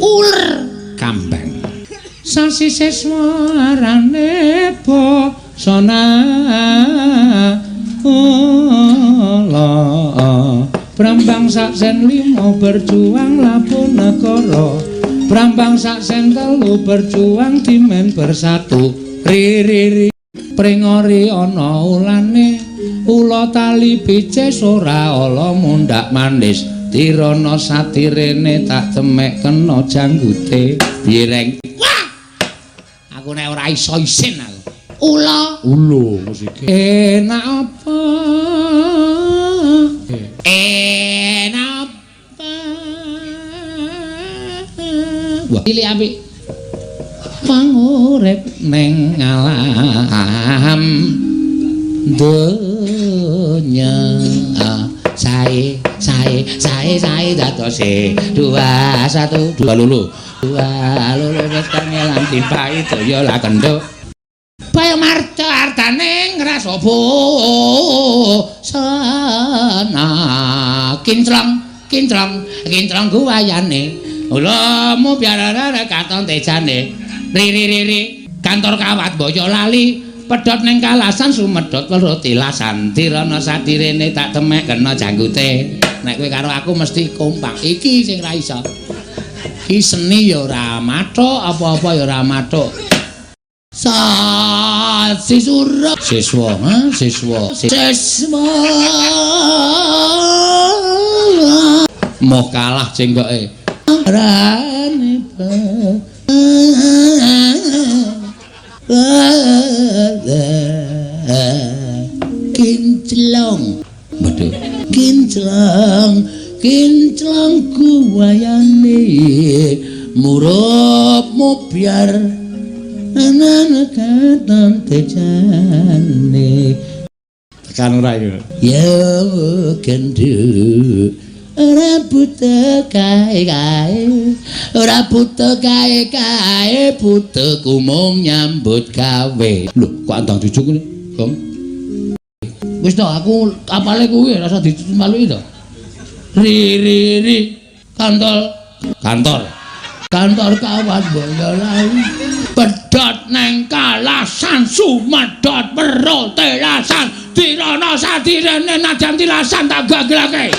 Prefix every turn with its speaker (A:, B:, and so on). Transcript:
A: Uler
B: kambang. Sasi siswarane basana ula. Brambang sak sen limo berjuang labu negara. Brambang sak sen telu berjuang dimen bersatu. Ri ri ri pringori ana ulane. Ula tali picis ora ala mundhak manis. Tirana satirene tak demek kena janggute. Piye reng?
A: Wah! Aku nek ora iso isin aku. Ula.
B: Ulo musike. Enak apa?
A: Enak apa?
B: Wah,
A: Cilik apik.
B: Pangurip ning alam donya. Sae sae sae sae dadose 2 1 2 lolo 2 lolo wis kangelan timpahi daya lah kenduk.
A: Bayo marca ardane ngrasa bosana. Kinclong kinclong kinclong guwayane.
B: Ulamu biarare katon tejane. Ri ri ri ri kantor kawat Boyolali. Pedhot ning kalasan sumedhot weruh tilasan. Tirana sadirene tak temek kena janggute. Nek kowe karo aku mesti kompak. Iki sing ra iso. Iki seni ya ora mathuk, apa-apa ya ora mathuk.
A: Sasi surep
B: Siswa, ha? Siswa.
A: Siswa.
B: Moh kalah jenggoke.
A: Rane kinclong.
B: Waduh.
A: Kinclong, kinclong guwayane murup mubyar anan katon tejane.
B: Tekan ora ya?
A: Ya genduk ora buta kae kae, ora buta kae kae, buta kumung nyambut gawe.
B: Lho, kok andang jujuk ngene, Gong?
A: Wis to, aku apale kuwi rasa dimaluki to. Ri ri ri kantol
B: Kantor.
A: Kantor kawat Boyolali. Pedhot neng kalasan sumedhot perut telasan. Dirana sadirene najan tilasan tak gaglake.